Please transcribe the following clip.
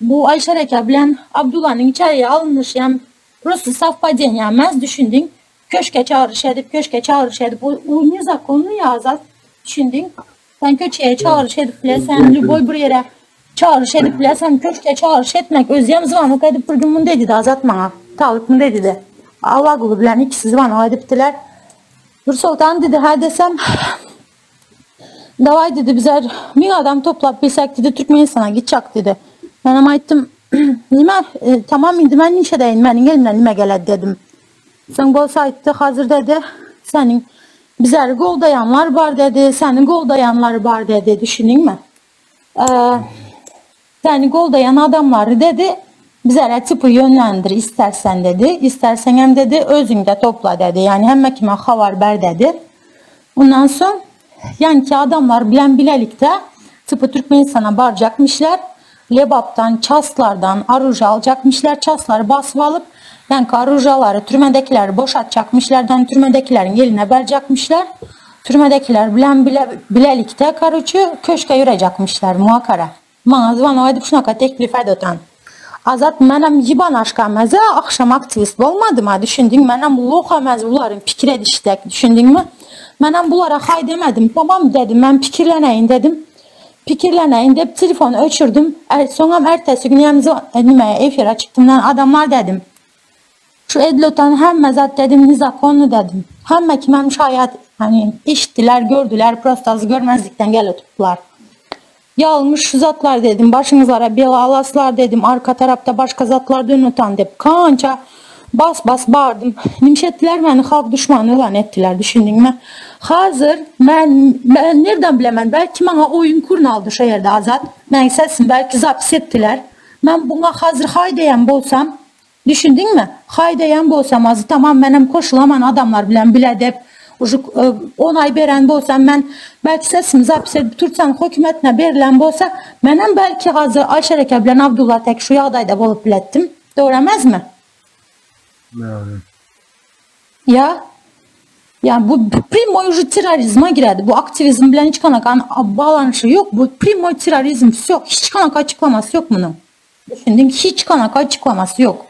Bu Aýşer eke bilen Abdullanyň içeriye alynışy hem prosto sowpadeniýa emez düşündiň. Köşke çagyryş edip, köşke çagyryş edip, o, o nezakonny ya Azat düşündiň. Sen köçeye çagyryş edip bilesen, lüboý bir ýere çagyryş edip bilesen, köşke çagyryş etmek özem zwanok edip bir gün munday dedi Azat maňa. Talyp munday dedi. Allaguly bilen ikisi zwanok edipdiler. Nursoltan dedi, ha desem, Daway dedi bizler 1000 adam toplap bilsek dedi Türkmenistana gitjek dedi. Menem aýtdym, nime, e, tamam indi men niş edeýin, meniň elimden nime geledi dedim. Soň bolsa aýtdy, hazır dedi, seniň bizleri goldaýanlar bar dedi, seni goldaýanlar bar dedi, düşündiňmi? E, seni goldaýan adamlary dedi, bizlere tipi yönlendir istersen dedi, istersen hem dedi, özüňde topla dedi, yani hemme kime habar ber dedi. Ondan soň ýaňky adamlar bilen bilelikde tipi Türkmenistana barjakmyşlar. Lebapdan, çaslardan aruja aljakmyşlar. Çaslary basyp alyp, ýaňky arujalary türmedekileri boşatjakmyşlar, yani türmedekileriň eline berjakmyşlar. Türmedekiler bilen bile, bilelikde karoçi köşke ýürejakmyşlar muakara. Maňa zwanok edip şunaka teklip edotan. Azat menem ýybanaşka meze akşam aktiwist bolmadyma düşündiň menem loha mez bularyň pikir edişdek düşündiňmi menem bulara haý demedim tamam dedim men pikirleneýin dedim pikirleneýin dep telefony öçürdim soňam ertesi gün ýem nimeye efire çykdym lan adamlar dedim şu edilotan hemme zat dedim nizakonny dedim hemme kimem şaýat hani eşitdiler gördüler prosta görmezlikden gelip tutdular. Ýalňyş şu zatlar dedim, başyňyzlara bela alaslar dedim, arka tarapda başga zatlar dönutan dep kança bas bas bardym. Nimşetdiler meni halk duşmany yglan etdiler, düşündiňmi? Hazır men men nerden bilemen belki maňa oýun kurnaldy şo ýerde Azat. Meň sesim belki zapis etdiler. Men buňa hazır haý diýen bolsam, düşündiňmi? Haý diýen bolsam azy tamam menem koşulaman adamlar bilen bile dep Uje onay beren bolsam men belki sesimi zapis edip Türkmen hökümetine berilen bolsa menem belki hazır Ayşer eke bilen Abdullah tek şu ýagdaýda bolup biletdim. Dogry emezmi? Dogry. Ya ya bu primoy уже terrorizme giredi. Bu aktivizm bilen hiç kanaka bağlanışı yok. Bu primoy terrorizm yok. Hiç kanaka açıklaması yok bunun. Düşündün hiç kanaka açıklaması yok.